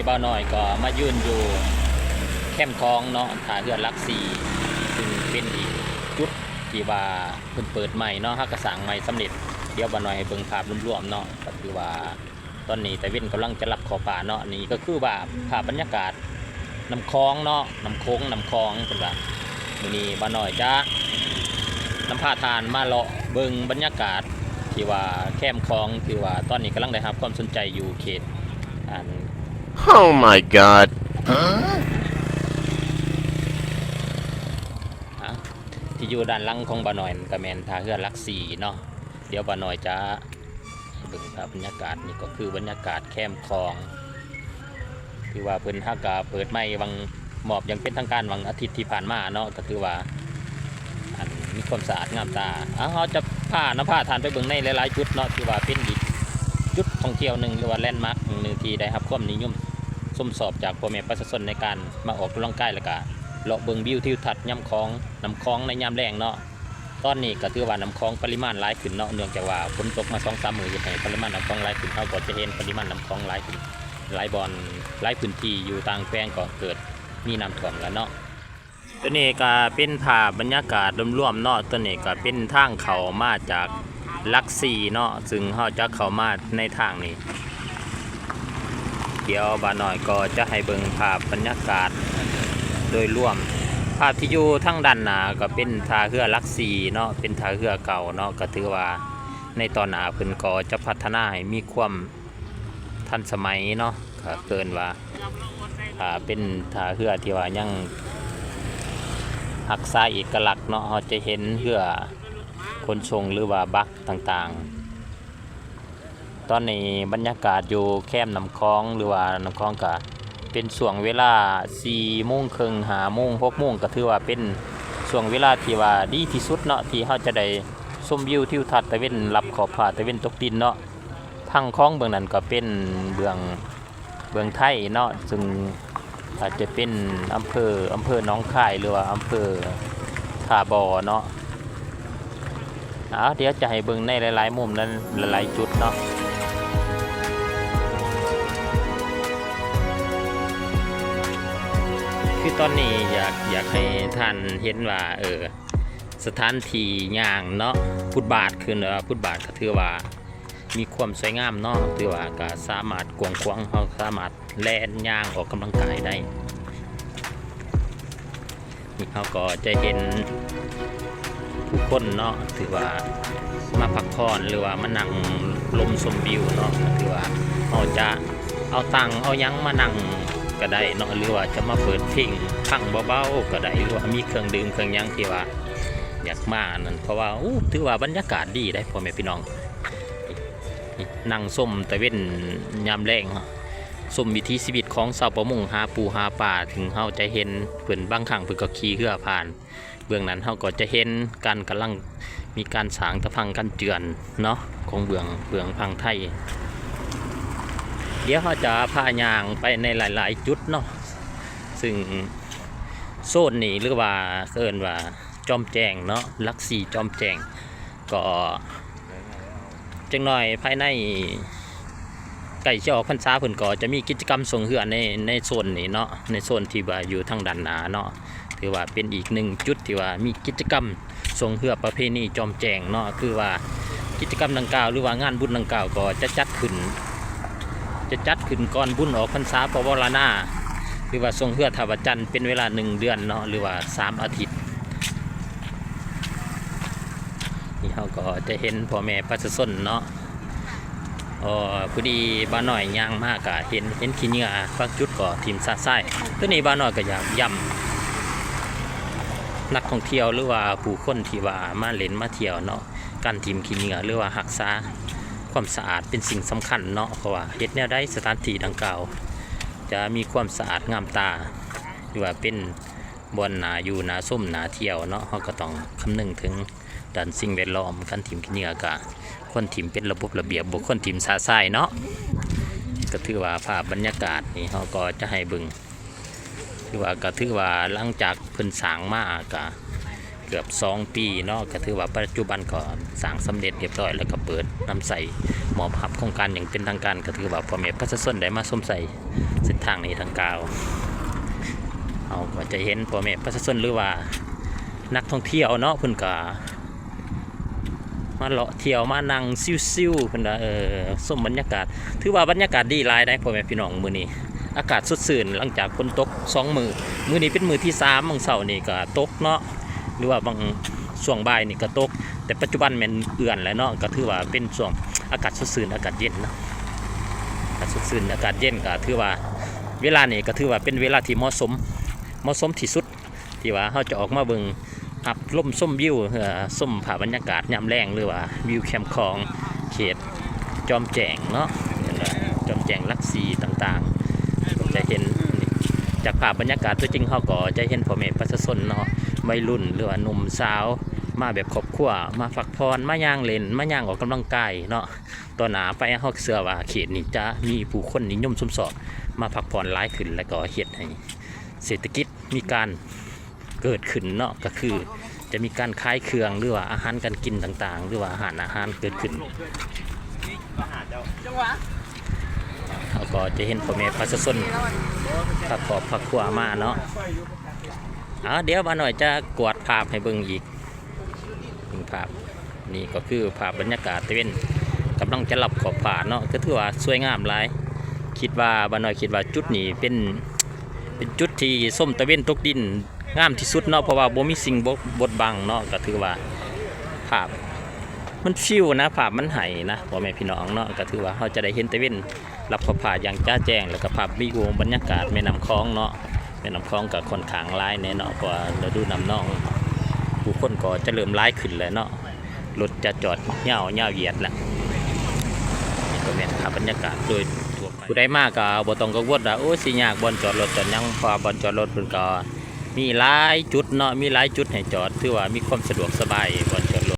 ບ່າວນ້ອຍກໍມາຢືນຢູ່ແຄມຂອງເນາະ ທ່າເຮືອຫຼັກສີ່ ຊຶ່ງເປັນອີກຈຸດທີ່ວ່າເພິ່ນເປີດໃໝ່ເນາະ ເຮົາກໍສ້າງໃໝ່ສຳເລັດ. ດຽວບ່າວນ້ອຍໃຫ້ເບິ່ງພາບລວມໆເນາະ ກໍຄືວ່າ ຕອນນີ້ຕາເວັນກຳລັງຈະລັບຂອບຟ້າເນາະ. ນີ້ກໍຄືວ່າພາບບັນຍາກາດນ້ຳຂອງເນາະ ນ້ຳໂຂງ ນ້ຳຂອງ ເພິ່ນວ່າ. ມື້ນີ້ບ່າວນ້ອຍຈະນຳພາທ່ານມາເລາະເບິ່ງບັນຍາກາດທີ່ວ່າແຄມຂອງ ທີ່ວ່າຕອນນີ້ກຳລັງໄດ້ຮັບຄວາມສົນໃຈຢູ່ເຂດ ອັນ Oh my god ທີ່ຢູ່ດ້ານຫຼັງຂອງບ່າວນ້ອຍນັ້ນກໍແມ່ນທ່າເຮືອຫຼັກສີ່ເນາະ. ດຽວບ່າວນ້ອຍຈະ ເບິ່ງພາບບັນຍາກາດ ນີ້ກໍຄືບັນຍາກາດແຄມຂອງ ຖືວ່າເພິ່ນຫາກະເປີດໃໝ່ຫວ່າງ ມອບຢ່າງເປັນທາງການຫວ່າງອາທິດທີ່ຜ່ານມາເນາະ. ກໍຖືວ່າ ອັນ ມີຄວາມສະອາດງາມຕາ. ເອົາ ເຮົາຈະພາ ນຳພາທ່ານໄປເບິ່ງໃນຫຼາຍໆຈຸດເນາະ ຖືວ່າເປັນອີກຈຸດທ່ອງທ່ຽວໜຶ່ງ ຫຼືວ່າແລນມາກໜຶ່ງທີ່ໄດ້ຮັບຄວາມນິຍົມຊົມຊອບຈາກພໍ່ແມ່ປະຊາຊົນໃນການມາອອກກຳລັງກາຍ ແລ້ວກະເລາະເບິ່ງວິວທິວທັດຍາມຂອງ ນ້ຳຂອງໃນຍາມແລ້ງເນາະ. ຕອນນີ້ກໍຖືວ່ານ້ຳຂອງປະລິມານຫຼາຍຂຶ້ນເນາະ ເນື່ອງຈາກວ່າຝົນຕົກມາສອງສາມມື້ ເຮັດໃຫ້ປະລິມານນ້ຳຂອງຫຼາຍຂຶ້ນ. ເຮົາກໍຈະເຫັນປະລິມານນ້ຳຂອງຫຼາຍຂຶ້ນ ຫຼາຍບ່ອນ ຫຼາຍພື້ນທີ່ຢູ່ຕ່າງແຂວງກໍເກີດມີນ້ຳຖ້ວມແລ້ວເນາະ. ຕົວນີ້ກໍເປັນພາບບັນຍາກາດລວມໆເນາະ. ຕົວນີ້ກໍເປັນທາງເຂົ້າມາຈາກຫຼັກສີ່ເນາະ ຊຶ່ງເຮົາຈະເຂົ້າມາໃນທາງນີ້. ດຽວບ່າວນ້ອຍກໍຈະໃຫ້ເບິ່ງພາບບັນຍາກາດໂດຍລວມ. ພາບທີ່ຢູ່ທາງດ້ານໜ້າກໍເປັນທ່າເຮືອຫຼັກສີ່ເນາະ ເປັນທ່າເຮືອເກົ່າເນາະ. ກໍຖືວ່າໃນຕອນໜ້າເພິ່ນກໍຈະພັດທະນາໃຫ້ມີຄວາມທັນສະໄໝເນາະ ກໍເອີ້ນວ່າ ອ່າ ເປັນທ່າເຮືອທີ່ວ່າຍັງຮັກສາເອກະລັກເນາະ. ເຮົາຈະເຫັນເຮືອຂົນສົ່ງ ຫຼືວ່າບັກຕ່າງໆ. ຕອນນີ້ບັນຍາກາດຢູ່ແຄມນ້ຳຂອງ ຫຼືວ່ານ້ຳຂອງ ກະເປັນຊ່ວງເວລາສີ່ໂມງເຄິ່ງ ຫ້າໂມງ ຫົກໂມງ ກະຖືວ່າເປັນຊ່ວງເວລາທີ່ວ່າດີທີ່ສຸດເນາະ ທີ່ເຮົາຈະໄດ້ຊົມວິວທິວທັດຕາເວັນລັບຂອບຟ້າ ຕາເວັນຕົກດິນເນາະ. ທາງຂອງເບື້ອງນັ້ນກະເປັນເບື້ອງ ເບື້ອງໄທເນາະ ຊຶ່ງອາດຈະເປັນອຳເພີ ອຳເພີໜອງຄາຍ ຫຼືວ່າອຳເພີທ່າບໍ່ເນາະ. ເອົາ ດຽວຈະໃຫ້ເບິ່ງໃນຫຼາຍໆມຸມ ແລະ ຫຼາຍໆຈຸດເນາະ. ຄືຕອນນີ້ຢາກ ຢາກໃຫ້ທ່ານເຫັນວ່າ ເອີ ສະຖານທີ່ຍ່າງເນາະ ຟຸດບາດ ຄືວ່າຟຸດບາດກໍຖືວ່າ ມີຄວາມສວຍງາມເນາະ ຖືວ່າກໍສາມາດກວ້າງຂວາງ ເຮົາສາມາດແລ່ນຍ່າງອອກກຳລັງກາຍໄດ້. ນີ້ເຮົາກໍຈະເຫັນຜູ້ຄົນເນາະ ຖືວ່າມາພັກຜ່ອນ ຫຼືວ່າມານັ່ງລົມຊົມວິວເນາະ ຖືວ່າເຮົາຈະເອົາຕັ່ງເອົາຫຍັງມານັ່ງກໍໄດ້ເນາະ ຫຼືວ່າຈະມາເປີດເພງຟັງເບົາໆກໍໄດ້ ຫຼືວ່າມີເຄື່ອງດື່ມເຄື່ອງຫຍັງທີ່ວ່າ ຢາກມານັ້ນ ເພາະວ່າ ໂອ້ ຖືວ່າບັນຍາກາດດີເດ້ພໍ່ແມ່ພີ່ນ້ອງ ນັ່ງຊົມຕາເວັນຍາມແລງ ຊົມວິຖີຊີວິດຂອງຊາວປະມົງຫາປູຫາປາ ເຖິງເຮົາຈະເຫັນເພິ່ນ ບາງຄັ້ງເພິ່ນກໍຂີ່ເຮືອຜ່ານ. ເບື້ອງນັ້ນເຮົາກໍຈະເຫັນການກຳລັງມີການສ້າງຕາພັງກັນເຈື່ອນເນາະ ຂອງເບື້ອງ ເບື້ອງຝັ່ງໄທ. ດຽວເຮົາຈະພາຍ່າງໄປໃນຫຼາຍໆຈຸດເນາະ ຊຶ່ງໂຊນນີ້ ຫຼືວ່າເອີ້ນວ່າ ຈອມແຈ້ງເນາະ ຫຼັກສີ່ຈອມແຈ້ງ ກໍຈັກໜ້ອຍພາຍໃນໃກ້ຈະອອກພັນສາ ເພິ່ນກໍຈະມີກິດຈະກຳຊ່ວງເຮືອໃນ ໃນໂຊນນີ້ເນາະ ໃນໂຊນທີ່ວ່າຢູ່ທາງດ້ານໜ້າເນາະ ຖືວ່າເປັນອີກໜຶ່ງຈຸດທີ່ວ່າມີກິດຈະກຳຊ່ວງເຮືອປະເພນີຈອມແຈ້ງເນາະ ຄືວ່າກິດຈະກຳດັ່ງກ່າວ ຫຼືວ່າງານບຸນດັ່ງກ່າວກໍຈະຈັດຂຶ້ນ ຈະຈັດຂຶ້ນກ່ອນບຸນອອກພັນສາ ພະວໍລະນາ ຫຼືວ່າຊ່ວງເຮືອທ່າພະຈັນ ເປັນເວລາໜຶ່ງເດືອນເນາະ ຫຼືວ່າສາມອາທິດ. ນີ້ເຮົາກໍຈະເຫັນພໍ່ແມ່ປະຊາຊົນເນາະ ເອີ ພໍດີບ່າວນ້ອຍຍ່າງມາກະເຫັນ ເຫັນຂີ້ເຫຍື້ອ ບາງຈຸດກໍຖິ້ມຊະຊາຍ. ໂຕນີ້ບ່າວນ້ອຍກໍຢາກຢ້ຳນັກທ່ອງທ່ຽວ ຫຼືວ່າຜູ້ຄົນທີ່ວ່າມາຫຼິ້ນມາທ່ຽວເນາະ ການຖິ້ມຂີ້ເຫຍື້ອ ຫຼືວ່າຮັກສາຄວາມສະອາດເປັນສິ່ງສຳຄັນເນາະ ເພາະວ່າເຮັດແນວໃດສະຖານທີ່ດັ່ງກ່າວຈະມີຄວາມສະອາດງາມຕາ ຫຼືວ່າເປັນບ່ອນໜ້າຢູ່ໜ້າຊົມໜ້າທ່ຽວເນາະ ເຮົາກໍຕ້ອງຄຳນຶງເຖິງດ້ານສິ່ງແວດລ້ອມ. ການຖິ້ມຂີ້ເຫຍື້ອກະຄວນຖິ້ມເປັນລະບົບລະບຽບ ບໍ່ຄວນຖິ້ມຊະຊາຍເນາະ. ກໍຖືວ່າພາບບັນຍາກາດນີ້ເຮົາກໍຈະໃຫ້ເບິ່ງ ຖືວ່າ ກໍຖືວ່າຫຼັງຈາກເພິ່ນສ້າງມາກະເກືອບສອງປີເນາະ ກໍຖືວ່າປັດຈຸບັນກໍສ້າງສຳເລັດຮຽບຮ້ອຍ ແລ້ວກໍເປີດນຳໃຊ້ໝ ມອບຮັບໂຄງການຢ່າງເປັນທາງການ ກໍຖືວ່າພໍ່ແມ່ປະຊາຊົນໄດ້ມາຊົມໃຊ້ເສັ້ນທາງນີ້ດັ່ງກ່າວ. ເຮົາກໍຈະເຫັນພໍ່ແມ່ປະຊາຊົນ ຫຼືວ່ານັກທ່ອງທ່ຽວເນາະ ເພິ່ນກໍມາເລາະທ່ຽວ ມານັ່ງຊິວໆ ເພິ່ນວ່າ ເອີ ຊົມບັນຍາກາດ. ຖືວ່າບັນຍາກາດດີຫຼາຍໃດ໋ ພໍ່ແມ່ພີ່ນ້ອງ ມື້ນີ້ອາກາດສົດຊື່ນ ຫຼັງຈາກຝົນຕົກສອງມື້. ມື້ນີ້ເປັນມື້ທີສາມ ມື້ເຊົ້ານີ້ກໍຕົກເນາະ ຫຼືວ່າບາງຊ່ວງບ່າຍນີ້ກໍຕົກ ແຕ່ປັດຈຸບັນແມ່ນເອືອນແລ້ວເນາະ ກໍຖືວ່າເປັນຊ່ວງອາກາດສົດຊື່ນ ອາກາດເຢັນເນາະ ອາກາດສົດຊື່ນ ອາກາດເຢັນ ກໍຖືວ່າເວລານີ້ກໍຖືວ່າເປັນເວລາທີ່ເໝາະສົມ ເໝາະສົມທີ່ສຸດ ທີ່ວ່າເຮົາຈະອອກມາເບິ່ງ ຮັບລົມຊົມວິວ ເອີ ຊົມພາບບັນຍາກາດຍາມແລງ ຫຼືວ່າວິວແຄມຂອງເຂດຈອມແຈ້ງເນາະ ຈອມແຈ້ງຫຼັກສີ່ຕ່າງໆ ຈະເຫັນຈາກພາບບັນຍາກາດຕົວຈິງ ເຮົາກໍຈະເຫັນພໍ່ແມ່ປະຊາຊົນເນາະ ໄວລຸ້ນ ຫຼືວ່າໜຸ່ມສາວ ມາແບບຄອບຄົວ ມາພັກຜ່ອນ ມາຍ່າງເລ່ນ ມາຍ່າງອອກກຳລັງກາຍເນາະ. ຕໍ່ໜ້າໄປເຮົາເຊື່ອວ່າເຂດນີ້ຈະມີຜູ້ຄົນນິຍົມຊົມຊອບມາພັກຜ່ອນຫຼາຍຂຶ້ນ ແລະກໍເຮັດໃຫ້ເສດຖະກິດມີການເກີດຂຶ້ນເນາະ ກໍຄືຈະມີການຂາຍເຄື່ອງ ຫຼືວ່າອາຫານການກິນຕ່າງໆ ຫຼືວ່າຮ້ານອາຫານເກີດຂຶ້ນ. ເຮົາກໍຈະເຫັນພໍ່ແມ່ປະຊາຊົນພາຄອບພາຄົວມາເນາະ. ເອົາ ດຽວບ່າວນ້ອຍຈະກວດພາບໃຫ້ເບິ່ງອີກ ເບິ່ງພາບ ນີ້ກໍຄືພາບບັນຍາກາດຕາເວັນ ກຳລັງຈະລັບຂອບຟ້າເນາະ ກໍຖືວ່າສວຍງາມຫຼາຍ. ຄິດວ່າ ບ່າວນ້ອຍຄິດວ່າຈຸດນີ້ເປັນ ເປັນຈຸດທີ່ຊົມຕາເວັນຕົກດິນງາມທີ່ສຸດເນາະ ເພາະວ່າບໍ່ມີສິ່ງບົດບັງເນາະ ກໍຖືວ່າພາບມັນຟິວນະ ພາບມັນໃຫ້ນະ ພໍ່ແມ່ພີ່ນ້ອງເນາະ. ກໍຖືວ່າເຮົາຈະໄດ້ເຫັນຕາເວັນ ລັບຂອບຟ້າຢ່າງຈະແຈ້ງ ແລ້ວກໍພາບວິວບັນຍາກາດແມ່ນ້ຳຂອງເນາະ ແມ່ນ້ຳຂອງກໍຄ່ອນຂ້າງຫຼາຍແດ່ເນາະ ເພາະວ່າລະດູນ້ຳນອງ ຜູ້ຄົນກໍຈະເລີ່ມຫຼາຍຂຶ້ນແລ້ວເນາະ ລົດຈະຈອດຍາວ ຍາວຢຽດແລ້ວ. ນີ້ກໍແມ່ນພາບບັນຍາກາດໂດຍທົ່ວໄປ ຜູ້ໃດມາກໍບໍ່ຕ້ອງກັງວົນວ່າ ໂອ້ ຊິຍາກບ່ອນຈອດລົດຈອດຫຍັງ ເພາະວ່າບ່ອນຈອດລົດເພິ່ນກໍມີຫຼາຍຈຸດເນາະ ມີຫຼາຍຈຸດໃຫ້ຈອດ ຖືວ່າມີຄວາມສະດວກສະບາຍ ບ່ອ